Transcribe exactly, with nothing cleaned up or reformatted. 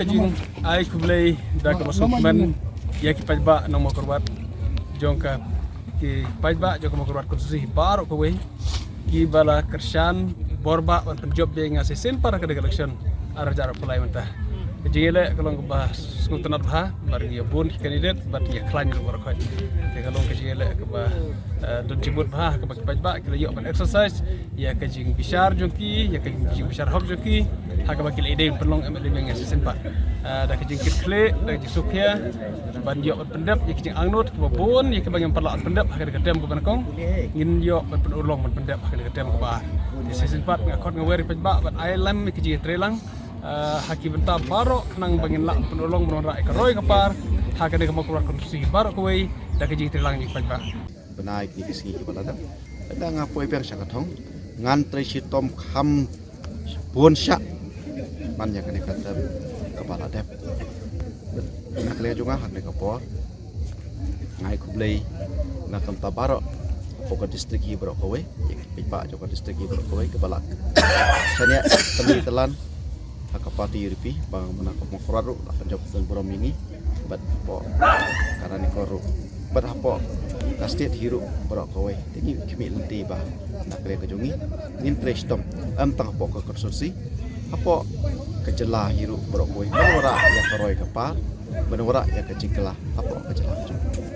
Jing ai khublei da kaba sngewkmen ïa ki paidbah nong Mawkyrwat, jong ka ki paidbah jong ka Mawkyrwat constituency baroh kawei, kiba la kyrshan bor ba ban pynjop biang ïa nga shisien pat ha ka election ar hajar arphew lai mynta. Ka jingïaleh ka long kaba sngewtynnat bha bad ïa bun ki candidate bad ïa khlaiñ ruh baroh khoit. Te ka long ka jingïaleh kaba, eh, don jingmut bha kaba ki paidbah ki la ïoh ban exercise ïa ka jingbishar jong ki, ïa ka jingbishar hok jong ki ha kaba ki la ïadei pynlong M L A biang ïa shisien pat. Eh, da ka jingkitkhlieh, da ka jingsngewkhia ban ïoh ban pyndep ïa ka jingangnud kaba bun ïa kaba ngim pat lah ban pyndep ha kane ka term kaba nyngkong, ngin ïoh ban pynurlong ban pyndep ha kane ka term kaba ar. Te shisien pat nga khot nga wer ïa ki paidbah ban ai lem ïa ka jingïatreilang, eh, ha ki bynta baroh khnang ba ngin lah pynurlong ban wanrah ïa ka roi ka par ha kane ka Mawkyrwat constituency baroh kawei da ka jingïatreilang jong ki paidbah. Bnai kine ki sngi kiba la dep, lada nga poi biang sha ka thong, ngan trei shitom kham bun shah man ïa kane ka term kaba la dep. Na ka liang jong nga ha kane ka por nga ai khublei na ka bynta baroh hapoh ka district hi baroh kawei, ïa ki paidbah jong ka district hi baroh kawei kiba la shaniah tylli tyllan ha ka party U D P, ba nga na ka Mawkyrwat ruh la pynjop pynburom ïa ngi, bad hapoh ka Ranikor ruh, bad hapoh ka state hi ruh baroh kawei. Te ngi khmih lynti ba na ka liang ka jong ngi ngin trei shitom, ym tang hapoh ka constituency, hapoh ka jylla hi ruh baroh kawei, ban wanrah ïa ka roi ka par, ban wanrah ïa ka jingkylla hapoh ka jylla ka jong ngi.